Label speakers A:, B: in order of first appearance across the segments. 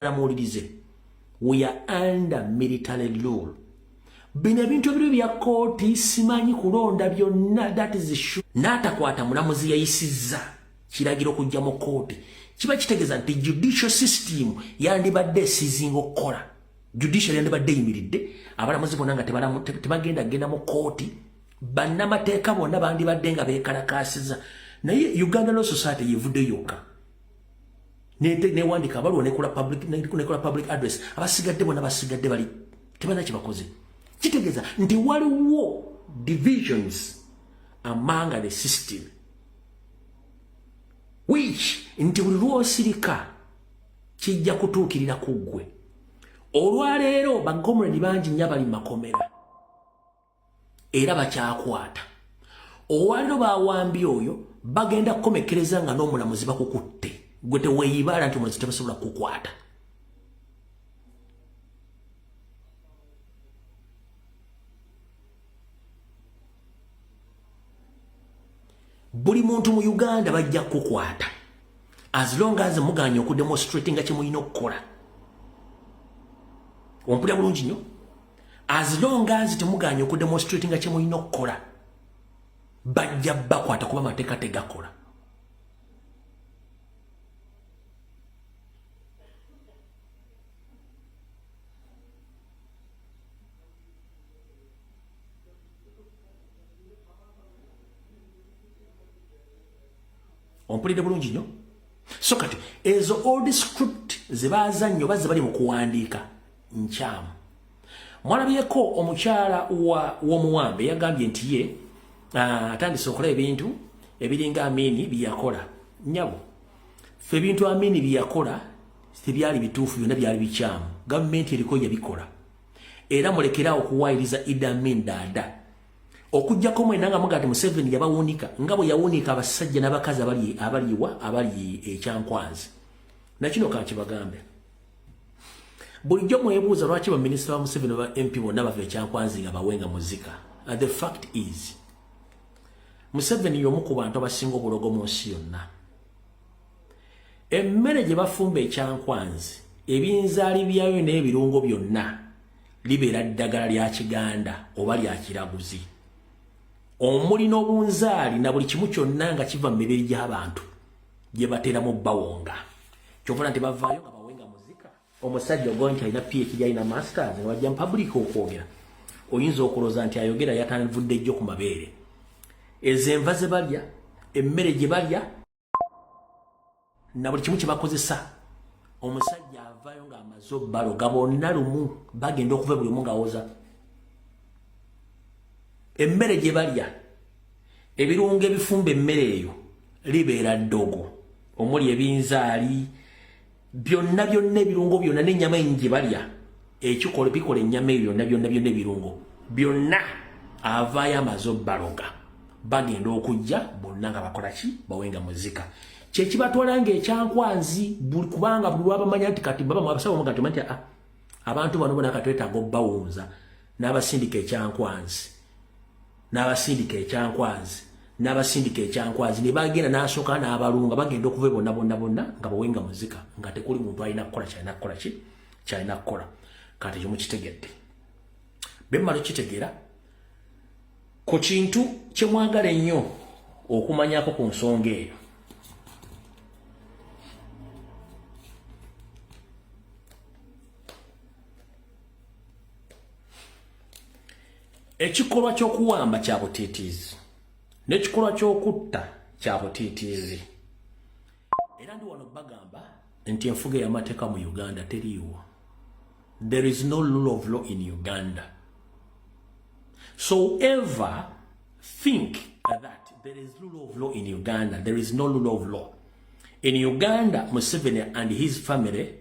A: Muwulirize, we are under military rule. Bino ebintu ebiri bya kooti, simanyi kulonda, byonna, that is sure. N'atakwata mulamuzi yayisizza kiragiro kujja mu kooti, kiba kitegeeza nti judicial system yandibadde esizinga okukola. Judicial yandibadde eyimiridde, abalamuzi bonna nga tebagenda genda mu kooti, bannamateeka bonna bandibadde nga beekalakaasiza. Naye Uganda Law Society yevuddeyo yokka newandika abaluwa, nekola public address. Abasigadde bonna basigadde bali tebalina kyebakoze. Kitegeeza nti waliwo divisions among the system, which nti buli lwosirika kijja kutuukirira ku ggwe. Olwaleero bagomuleni bangi nnyo abali makomera era bakyakwata. Olwaleero bawambye oyo, bagenda kukomekereza nga n'omulamuzi bakukutte. Gwe teweeyibaala nti omulamuzi tebasobola kukukwata. Buli muntu mu Uganda bajja kukukwata as long as muganya okudemonstrate nga kyemulina okukola. Ompulira bulungi nnyo? As long as temuganya okudemonstrate nga kyemulina okukola, bajja bakwata, kuba amateeka tegakola. Ompulidde bulungi nnyo? So kati ezo old script ze bazannyo oba ze bali mu kuwandiika nkyamu. Mwalabyeko omukyala w'omuwambe yagambye nti ye atandise okola ebintu ebiringa Amini byeyakola. Nyabo, ffe ebintu Amini byeyakola tebyali bituufu, byonna byali bikyamu. Gavumenti eriko yabikola. Era mulekeraawo okuwaayiriza Idi Amin Dada, okugjako mwena nga muga nti Museveni yabawunika nga bwe yawunika abasajja n'abakazi abaliwa abali ekyankwanzi. Nakino kankibagambe, bulijjo mwebuuza lwaki baminisita ba Museveni ba MP bonna bava ekyankwanzi nga bawenga muzika. The fact is, Museveni y'omu ku bantu abasinga obulogo mu nsi yonna. Emmere gye bafumba ekyankwanzi, ebinzaali byayo n'ebirungo byonna libeera ddagala lya kiganda oba lya kiraguzi, omuli n'obunzaali na buli kimu kyonna nga kiva mu mibiri gy'abantu gye bateeramu bawonga. Kyovula nti bavaayo nga bawenga muzika. Omusajja ogo nti alina PhD, alina masters, nga bajja mu public okwogera, oyinza okulowooza nti ayogera yatandivudde jjo ku mabeere. Ezo enva ze balya, emmere gye balya na buli kimu kye bakozesa, omusajja avaayo ng'amaze obbaloga bonna lumu. Bagenda okuva buli omu ng'awoza emmere gye balya, ebirungo ebifumba emmere eyo libeera ddogo, omuli ebinzaali byonna byonna, ebirungo byonna n'ennyama enyi gye balya, ekikola bikola ennyama eyo byonna byonna byonna, ebirungo byonna. Avaayo amaze obbaloga, bagenda okujja bonna nga bakola ki? Bawenga muzika. Kyekibatwala nga ekyankwanzi, kubanga buli lwabamanya nti kati baba abasawo muga nti ah, abantu bano bona katwetaaga obbawunza, n'abasindika ekyankwanzi, n'abasindika ekyankwanzi, n'abasindika ekyankwanzi, ne bagenda n'asooka n'abalunga. Bagenda okuva bonna bonna bonna nga bawenga muzika, nga tekuli muntu alina kukola kyalina kukola ki kyalina kukola. Kati ekyo mukitegedde? Bemmala okitegeera ku kintu kye mwagala ennyo okumanyako ku nsonga eyo. Ekikolwa ky'okuwamba kya butiitiizi, n'ekikolwa ky'okutta kya butiitiizi. Era ndi wano bagamba nti enfuga ey'amateeka mu Uganda teriiwo. There is no rule of law in Uganda. So ever think that there is rule of law in Uganda, there is no rule of law in Uganda. Museveni and his family,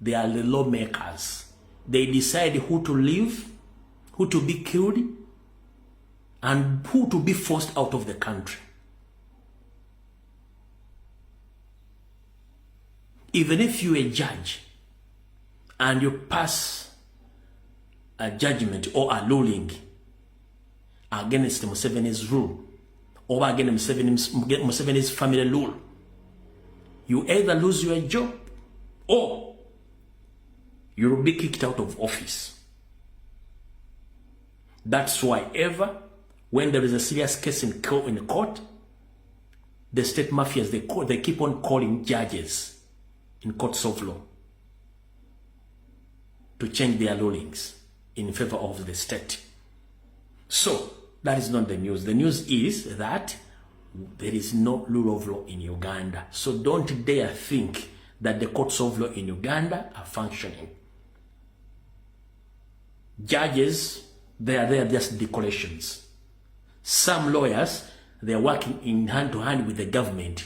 A: they are the lawmakers. They decide who to live, who to be killed and who to be forced out of the country. Even if you're a judge and you pass a judgment or a ruling against Museveni's rule or against Museveni's family rule, you either lose your job or You will be kicked out of office. That's why ever when there is a serious case in court, the state mafias, they keep on calling judges in courts of law to change their rulings in favor of the state. So that is not the news. The news is that there is no rule of law in Uganda. So don't dare think that the courts of law in Uganda are functioning. Judges, they are there just decorations. Some lawyers, they are working in hand to hand with the government.